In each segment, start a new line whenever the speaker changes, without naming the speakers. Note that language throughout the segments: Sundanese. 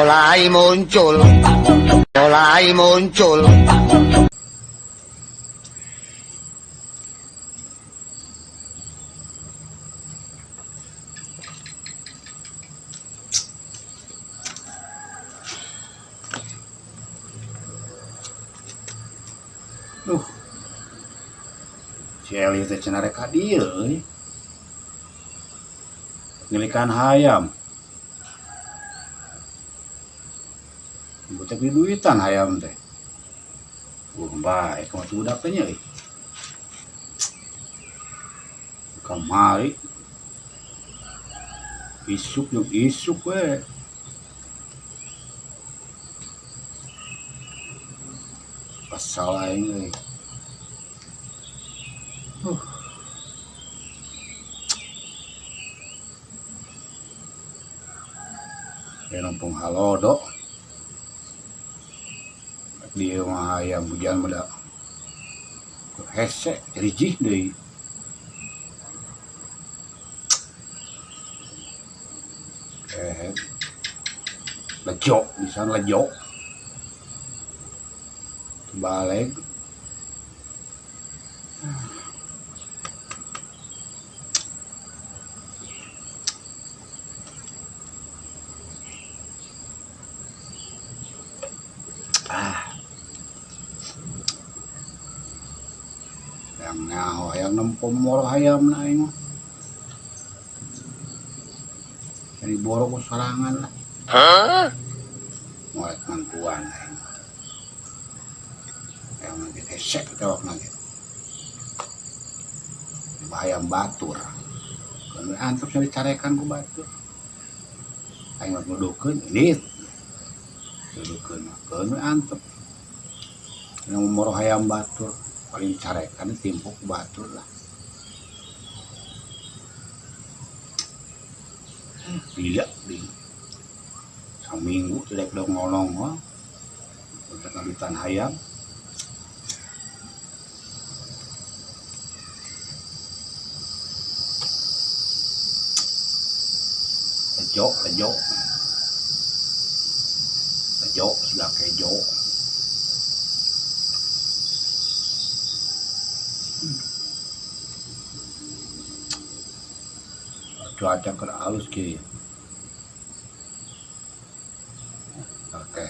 Mulai muncul. Mulai muncul.
Duh. Si Eli teh cenah rek ka dieu euy. Ngelikan hayam. Butek di duitan hayam teh. Bae kumaha budak teh nya euy. Kamari. Isuk jeung isuk we. Kesal aing euy. Ya numpung halodo. Dieu mah hayam hujan mah da hese rijih deui. Lejo bisa lejo. Balik. Ah. Yang nyaho hayang nempo moro hayam na aing mah. Jadi borok ku sorangan lah.
Hah?
Moal mantuan aing. Hayam lagi hesek tewak lagi. Hayam batur. Keun antep sia dicarekan ku batur. Aing mah nuduhkeun indit. Nuduhkeun mah keun we antep. Yang moro hayam batur paling carekan timpuk ku batur lah. Tidak di saminggu tidak dong ngolong mah. Untuk ngabitan hayam. Lejo, lejo. Lejo, sudah kejo. Cuaca keur halus ki. Oke.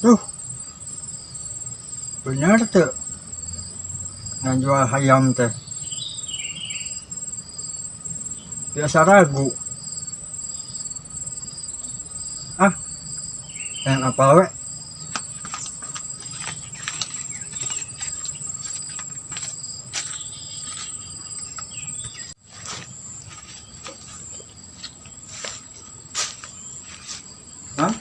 Duh. Bener tuh. Ngajual hayam teh. Biasa ragu. Ah. Yang apa we? Hah?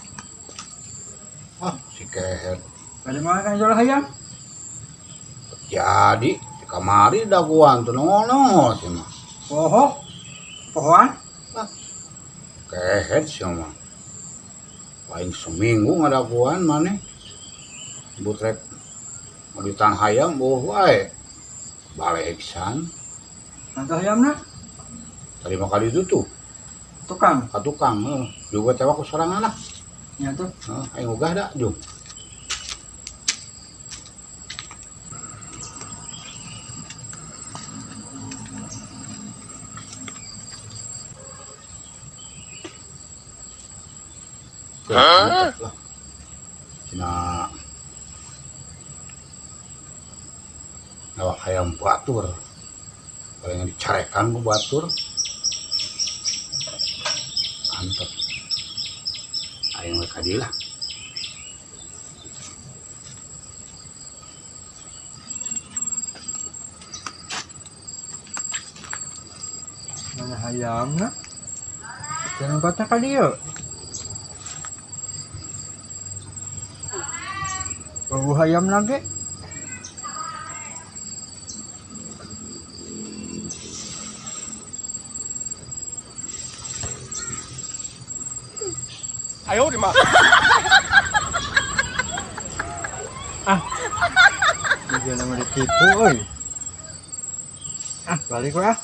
Ah, si keher.
Dari mana kan jual hayam?
Jadi, di kamari daguan tuh nongol-nongol sih mah.
Poho? Pohoan?
Ah, keher sih mah. Paling seminggu ngadaguan maneh. Butrek ngaduitan hayam boh wae. Balik pisan.
Nanti hayamna?
Tadi mah kali itu tuh.
Tukang?
Ka tukang, heuh. Juga tewak ku sorangan lah.
Ya tuh.
Heeh, aing ogah da, jung.
Hah?
Cina awak hayam batur. Paling dicarekan ku batur. Antep. Aing we ka dieu lah.
Mana hayamna? Jangan patah ka dieu. Bau hayam lagi.
Ayo di mana?
Ah, Aing mah ditipu euy. Ah, balik we ah.